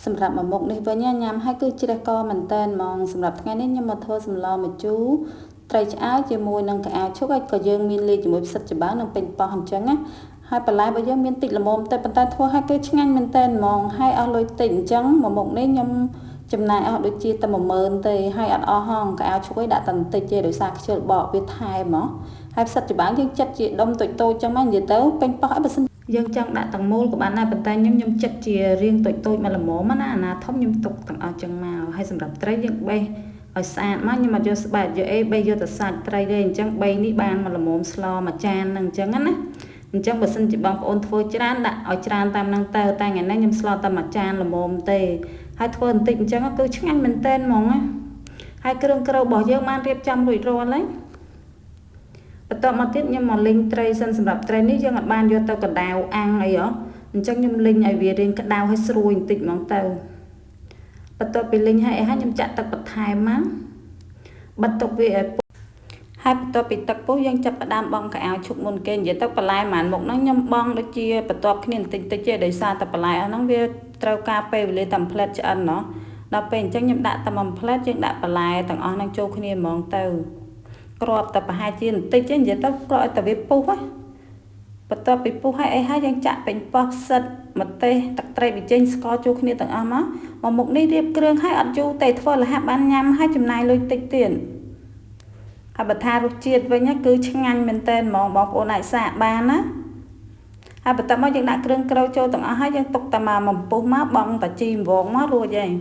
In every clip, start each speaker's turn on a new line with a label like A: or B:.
A: សម្រាប់មួយមុខនេះវិញញ៉ាំហើយគឺជ្រះកមែនតើហ្មងសម្រាប់ថ្ងៃនេះខ្ញុំមកធ្វើសម្លម្ជូរត្រីឆ្អើរជាមួយនឹងក្អៅឈុកហើយក៏យើងមានលាយជាមួយផ្សិតច្បើងនិងពេញប៉ោះអញ្ចឹងណាហើយបន្លែរបស់យើងមានតិចល្មមតែប៉ុន្តែធ្វើឲ្យគឺឆ្ងាញ់មែនតើហ្មងហើយអស់លុយតិចអញ្ចឹងមួយមុខនេះខ្ញុំចំណាយអស់ដូចជាតែ10000ទេហើយអត់អស់ហងក្អៅឈុកឯងដាក់តែបន្តិចទេដោយសារខ្ជិលបកវាថែមហ៎ហើយផ្សិតច្បើងយើងចិត្តជាដុំតូចៗចឹងមកនិយាយទៅពេញប៉ោះអីបើសិនយើងចង់ដាក់ទាំងមូលក៏បានដែរប៉ុន្តែខ្ញុំចិត្តជារៀងតូចៗមកល្មមណាអាណាធំខ្ញុំទុកទាំងអស់ចឹងមកហើយសម្រាប់ត្រីយើងបេះឲ្យស្អាតមកខ្ញុំអត់យកស្បែកយកអីបេះយកតែសាច់ត្រីទេអញ្ចឹងបីនេះបានមកល្មមស្លមួយចានហ្នឹងអញ្ចឹងណាអញ្ចឹងបើសិនជាបងប្អូនធ្វើច្រើនដាក់ឲ្យច្រើនតាមហ្នឹងទៅតែថ្ងៃនេះខ្ញុំស្លតែមួយចានល្មមទេហើយធ្វើបន្តិចអញ្ចឹងគឺឆ្ងាញ់មែនតើហ្មងណាហើយគ្រឿងក្រៅរបស់យើងបានរៀបចំរួចរាល់ហើយបន្ទាប់មកទៀតខ្ញុំមកលីងត្រីសិនសម្រាប់ត្រីនេះយើងអត់បានយកទៅកដៅអាំងអីហ៎អញ្ចឹងខ្ញុំលីងឲ្យវារៀងក្តៅឲ្យស្រួយបន្តិចហ្មងទៅបន្ទាប់ពីលីងហើយអីហើយខ្ញុំចាក់ទឹកបន្ថែមមកបិទទុកវាឲ្យពុះហើយបន្ទាប់ពីទឹកពុះយើងចាប់ផ្ដើមបង់កៅឈុកមុនគេនិយាយទៅបន្លែមួយមុខហ្នឹងខ្ញុំបង់ដូចជាបន្ទាប់គ្នាបន្តិចតិចទេដោយសារតែបន្លែអស់ហ្នឹងវាត្រូវការពេលវេលាតែផ្លែតឆ្អិនណោះដល់ពេលអញ្ចឹងខ្ញុំដាក់តែមួយផ្លែតយើងដាក់បន្លែទាំងអស់ហ្នឹងចូលគ្នាហ្មងទៅក្របតែប្រហែលជាបន្តិចទេនិយាយទៅក្របឲ្យតែវាពុះហ៎បន្ទាប់ពីពុះហើយអីហើយយើងចាក់ពេញប៉ោះផ្សិតម្ទេសទឹកត្រីប៊ីចេងស្ករចូលគ្នាទាំងអស់មកមកមុខនេះរៀបគ្រឿងហើយអត់យូរទេធ្វើលះបានញ៉ាំហើយចំណាយលុយតិចទៀតហើយបើថារសជាតិវិញគឺឆ្ងាញ់មែនតើហ្មងបងប្អូនអាចសាកបានណាហើយបន្ទាប់មកយើងដាក់គ្រឿងក្រៅចូលទាំងអស់ហើយយើងទុកតែមកបំពុះមកបងតាជីម្វងមករួចហើយ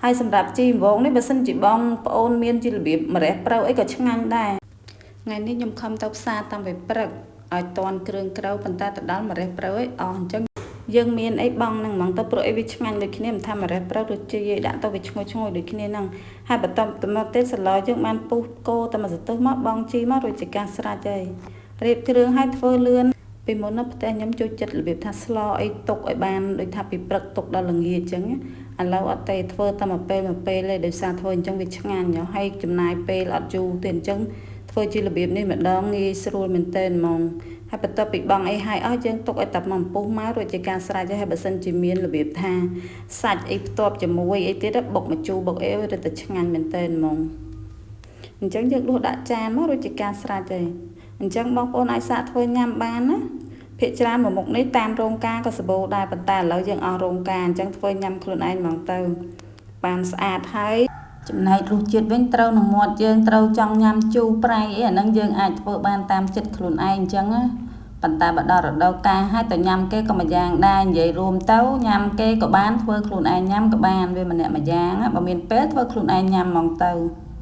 A: ហើយសម្រាប់ជីម្វងនេះបើសិនជាបងប្អូនមានជារបៀបម្រះព្រៅអីក៏ឆ្ងាញ់ដែរថ្ងៃនេះខ្ញុំខំទៅផ្សារតាំងពីព្រឹកឲ្យតន់គ្រឿងក្រៅប៉ុន្តែទៅដល់ម្រះព្រៅអីអស់អញ្ចឹងយើងមានអីបងហ្នឹងហ្មងទៅព្រោះអីវាឆ្ងាញ់ដូចគ្នាមិនថាម្រះព្រៅឬជីឯដាក់ទៅវាឈ្ងុយឈ្ងុយដូចគ្នាហ្នឹងហើយបន្តទៅមកទៀតសឡយើងបានពុះគោតែមួយសន្ទុះមកបងជីមករួចជាការស្រេចហើយរៀបគ្រឿងឲ្យធ្វើលឿនពីមុននៅផ្ទះខ្ញុំចូលចិត្តរបៀបថាស្លអីទុកឲ្យបានដូចថាពីព្រឹកទុកដល់ល្ងាចអញ្ចឹងឥឡូវអត់ទេធ្វើតែមួយពេលមួយពេលទេដោយសារធ្វើអញ្ចឹងវាឆ្ងាញ់ហើយចំណាយពេលអត់យូរទេអញ្ចឹងធ្វើជារបៀបនេះម្ដងងាយស្រួលមែនទែនហ្មងហើយបន្ទាប់ពីបងអីហើយអស់យើងទុកឲ្យតែមកពុះមករួចជាការស្រេចហើយបើសិនជាមានរបៀបថាសាច់អីផ្ទាប់ជាមួយអីទៀតបុកម្ជូរបុកអីរឹតតែឆ្ងាញ់មែនទែនហ្មងអញ្ចឹងយើងដួសដាក់ចានមករួចជាការស្រេចហើយអញ្ចឹងបងប្អូនអាចសាកធ្វើញ៉ាំបានណាភាគច្រើនមួយមុខនេះតាមរោងការក៏សម្បូរដែរប៉ុន្តែឥឡូវយើងអស់រោងការអញ្ចឹងធ្វើញ៉ាំខ្លួនឯងហ្មងទៅបានស្អាតហើយចំណែករសជាតិវិញត្រូវនឹងមាត់យើងត្រូវចង់ញ៉ាំជូរប្រៃអីអាហ្នឹងយើងអាចធ្វើបានតាមចិត្តខ្លួនឯងអញ្ចឹងណាប៉ុន្តែបើដល់រដូវកាលហើយទៅញ៉ាំគេក៏មួយយ៉ាងដែរនិយាយរួមទៅញ៉ាំគេក៏បានធ្វើខ្លួនឯងញ៉ាំក៏បានវាម្នាក់មួយយ៉ាងបើមានពេលធ្វើខ្លួនឯងញ៉ាំហ្មងទៅ។